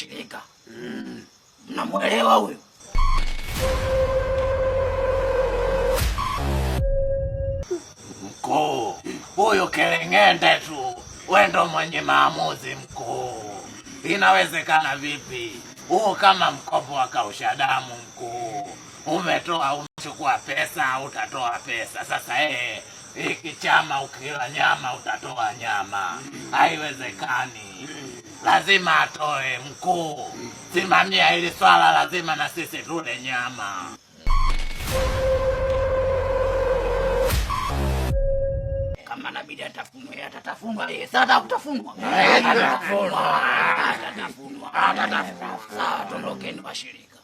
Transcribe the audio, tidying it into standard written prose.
Washirika, mnamwelewa huyu? Mkuu, huyu keleng'ende tu, we ndo mwenye maamuzi mkuu. Inawezekana vipi? Huu kama mkopo wa kausha damu mkuu, umetoa umechukua pesa, utatoa pesa sasa. Hiki chama ukila nyama utatoa nyama, haiwezekani. Lazima atoe mkuu, simamia hili swala, lazima na sisi tule nyama. Kama nabidi atafunwe, atatafunwa. Sasa kutafunwa, atatafunwa, atatafunwa. Sawa, tondokeni washirika.